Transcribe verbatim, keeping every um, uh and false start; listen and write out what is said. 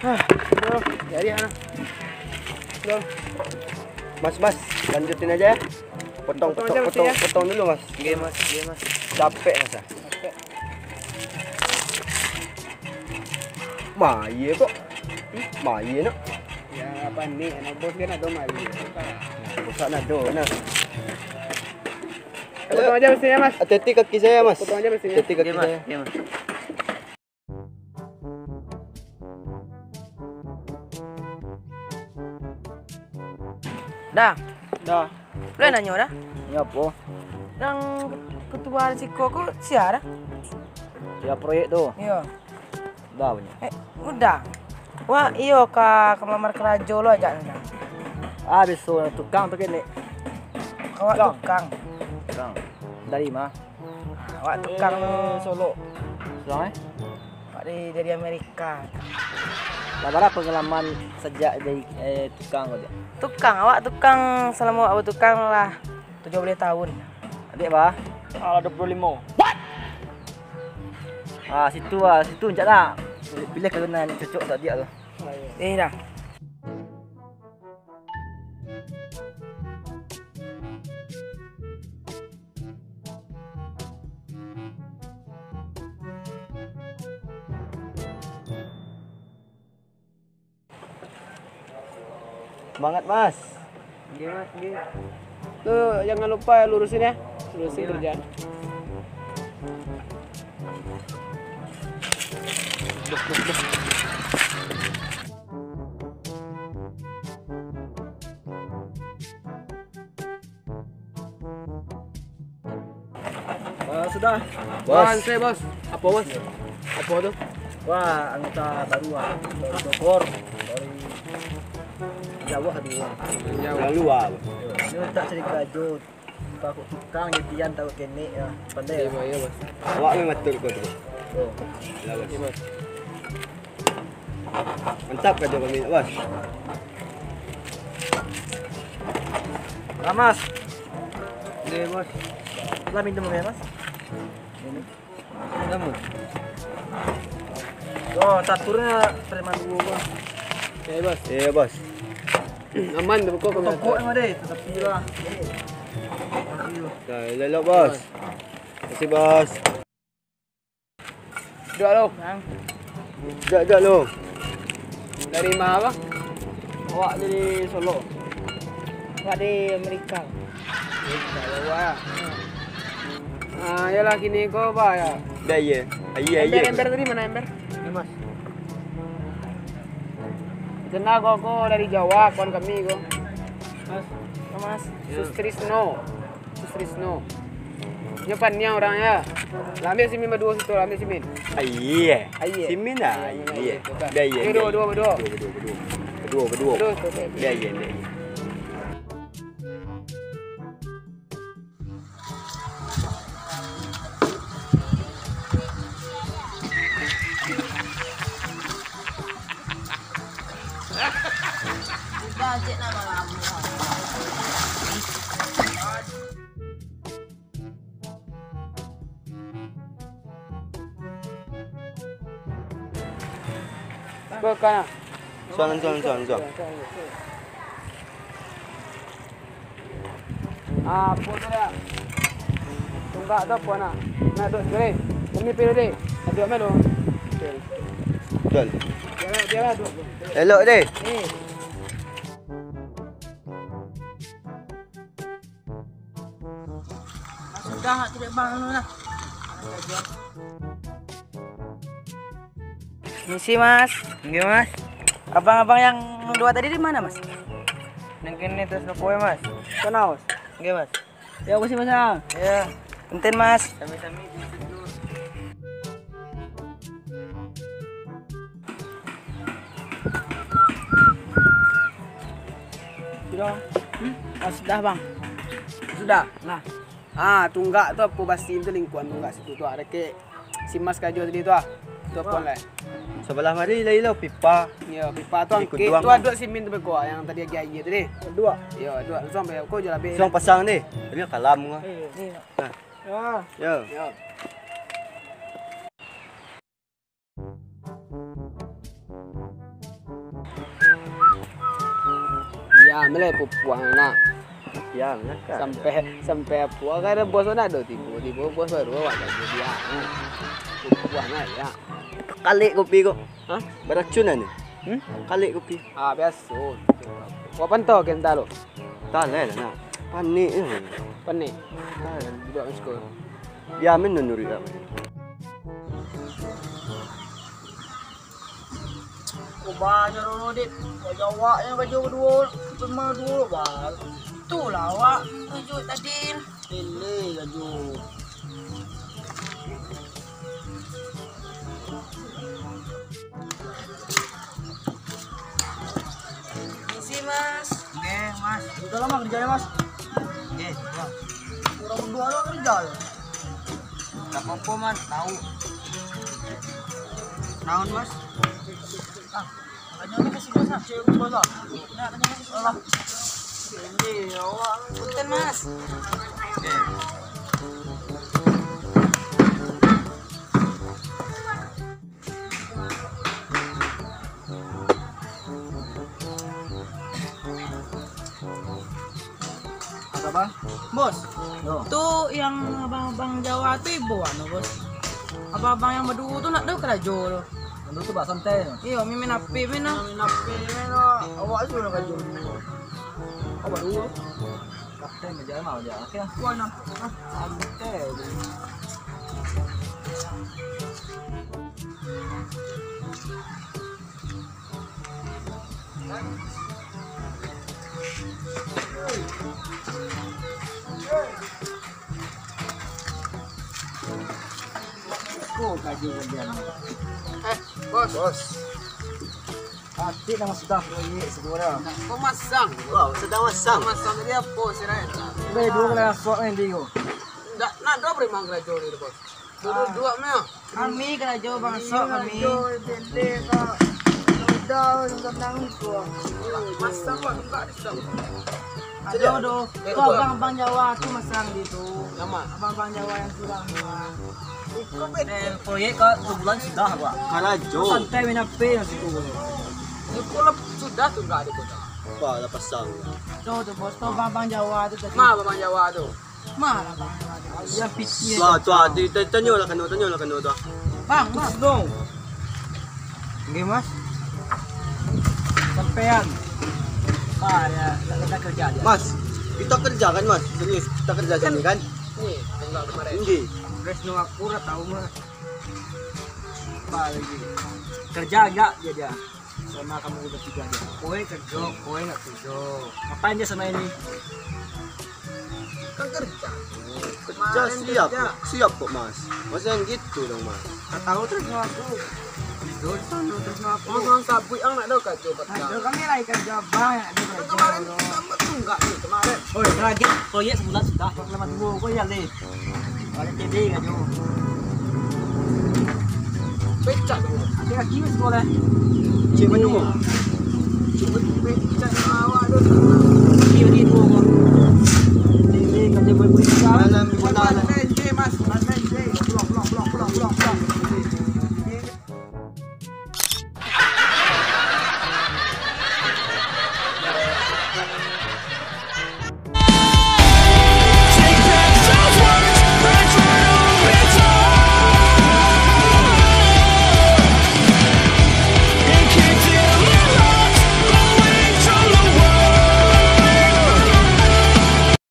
Jadi, ah. Mas, Mas, lanjutin aja ya. Potong, Potong potong, aja, Mas, potong, ya. Potong dulu, Mas. Oke, Mas. Oke, Mas. Capek, Mas, ah. Capek. Maye kok. Maye nak. Ya, apa ni? Anak bos kan ada maye. Bos nak ada, nah. Potong aja mesinnya, Mas. Hati-hati kaki saya, Mas. Potong aja mesinnya. Hati-hati kaki Oke, Mas. Saya. Oke, Mas. Dah. Dah. Lu nanyo dah? Ini apa? Yang ketua siko ko sia dah? Sia proyek tu? Iyo. Dah punya. Eh, udah. Wah, iyo ka, ka malamar karajo lo ajak ni dah. Ah, biso tukang tu kini. Awak Tukang. Tukang. Tukang. Dari ma? Awak tukang Eh, lo. Solok. Sudah, eh? Awak dari, dari Amerika. Lah, bara pangalaman sajak jadi, eh, tukang ko, Diak? Tukang, awak tukang, salamo awak tukang lah tujuah baleh tahun. Adiak, bah? Alah, dua puluh limo. What? Ah, situ ah, situ, Diak, lah. Pilih ka nan cocok untuak Diak tu. Eh, dah. Semangat, Mas. Nggih, Mas, nggih. Tu jangan lupa lurusin ya. Lurusin Nggih, Mas. Kerjaan. Ah, sudah. Bos. Wah, saya, Bos. Apa, Bos? Apa tu? Wah, anggota baru ah. Baru dokor. Dari Jawa dua. Jawa. Dari luar. Dia tak cari kerja. Takut tukang, dia pian, takut kenek ya. Pandai Iya, lah. Iya, Bos. Awak memang betul kau tu. Oh. Lah, Bos. Iya, Bos. Mantap kerja kami, Bos. Ramas. Iya, Bos. Lah minum ya, Mas. Ini. Minum. Oh, taturnya preman dulu, Bos. Iya, Bos. Iya, Bos. Aman tu kok. Tokok emang deh, tetapi lah. Nah, elok, Bos. Terima kasih, Bos. Duduk lu. Bang. Duduk, duduk lu. Dari mana, Bang? Awak dari Solo. Awak dari Amerika. Amerika, ya, Wak, ya. Ah, yalah, kini ko, Bang, ya. Dah, iya. Iya, iya. Ember, ember tadi mana ember? Ini, Mas. Kenal ko, ko dari Jawa, kawan kami ko. Mas. Oh, Mas. Ya. Sutrisno. Sutrisno. Nyo paniang urang ya. Lah, ambiak simin baduo situ, lah, ambiak simin. Iya. Iya. Simin lah. Iya, iya. Iya. Dah, iya, Yo, iya. Duo, duo, duo. Duo, duo, duo. Duo, duo. Terus, terus, terus. Dah, iya, dah, iya. Udah, cek nama lagu. Bukan. Suan, suan, suan, suan. Ah, apo tu dah? Tunggak tu apo nak? Nak duduk sekali? Kami pilih deh. Duduk malu. Betul. Biarlah, biarlah duduk. Elok deh. Eh. Sudah, tidak bang, anu lah. Misi, Mas. Nggih, Mas. Abang-abang yang dua tadi di mana, Mas? Mungkin itu sepupu ya, Mas. Kenal, Mas? Nggih, Mas. Ya, makasih, Mas, ya. Ya. Punten, Mas. Sami-sami. Sudah. Hmm? Ah, sudah, Bang. Sudah? Nah. Ah, tunggak tu apo basi tu lingkuan tunggak situ tu, ah, dakek si Mas kajo tadi tu, ah. Tu apo lah? Sabalah mari lah, ilo pipa. Yo, pipa tu angkek tu, aduak simin tu beko, yang tadi agiah aia tadi. Aduak? Yo, aduak. Langsung sampai ko jo lah, Bang. Langsung pasang ni. Tadi kalam ko. Iyo. Nah. Yo. Yo. Yo. Ah, mulai pupuang nak. Ya, nak. Sampai, sampai pupuang kan bos nak do tibo, tibo bos baru awak lagi dia. Pupuang nak ya. Kalek kopi ko. Hah? Baracunan ni. Hmm? Kalek kopi. Ah, biaso. Awak pantau ke entah lo. Talai lah nak. Panik je. Panik. Talai. Duduk main sekolah. Dia main nunuri tak. Kok banyak dulu, Dik. Kok jawaknya baju kedua, cuma dua, Bang. Itulah awak tuju tadi. Pilih baju. Misi, Mas. Oke, Mas. Udah lama kerjanya, Mas? Oke, ya. Kurang dua lo kerja ya? Gak apa-apa, Mas. Tahu. Naon, Mas? Ah, tanya aja ke si bos lah. Cewek bos lah. Nah, tanya aja ke si bos lah. Ini, ya Allah. Punten, Mas. Oke. Apa, Bang? Bos, yo. Tu yang abang-abang Jawa tu ibo anu, Bos. Abang-abang yang baduo tu nak do karajo tu. Yang tu bak santai tu. Iyo, main H P main ah. Main H P main ah. Awak tu nak karajo. Awak baduo. Kapten aja mau aja. Oke. Wah, nah. Santai. Ko kaji kerjaan. Eh, bos. Bos. Atik nama sudah proyek segera. Kau masang. Wow, sedang masang. Masang tadi apa sih, Rai? Sudah dua kali masuk ni, Dio. Ndak, nak dua beri mangga jauh ni, bos. Dua-dua mah. Kami karajo bangsok kami. Karajo bendeh ka. Udah, senang tu. Masang lah, enggak ada sudah. Ada doh. Tu abang-abang Jawa tu masang di tu. Nama? Abang-abang Jawa yang sudah. Eh, proyek ka sebulan sudah, Pak. Karajo. Santai main H P yang situ. Itu lah sudah tu enggak ada kota. Apa lah pasang? Tu, tu, bos, tu abang-abang Jawa tu tadi. Ma, abang Jawa tu. Ma lah, Bang. Yang piti. Lah, tu ah, di-, ta-, tanyolah kanu, tanyolah kanu tu ah. Bang, Bang. No. Oke, Mas. Sampean. Pak, ya, kita kerja aja. Mas, kita kerja kan, Mas? Serius, kita kerja sini kan? Ni, tengok kemarin. Ini. Resno aku dah tahu, Mas. Apa lagi? Kerja agak dia, dia. Sama kamu udah tiga dia. Kowe kerja, kowe nggak kerja. Ngapain dia sama ini? Kan kerja. Kerja. Kemarin siap, kerja. Siap kok, Mas. Mas, jangan gitu dong, Mas. Nggak tahu terus mau aku. Terus, terus mau aku. Mau sama sabu yang nak tahu kacau, Pak. Aduh, kami lagi kerja, Bang. Yang ada kerja, kemarin bro. Sama tunggak nih, kemarin. Oh, lagi proyek sebulan sudah. Lama dulu, kok ya, Le? Ada T V kan, Jo? Becak tu. Ada lagi sekolah. Cik Manu. Cik Manu becak awak tu. Lagi, lagi dua orang. T V kan dia boleh berita. Malam di bola lah.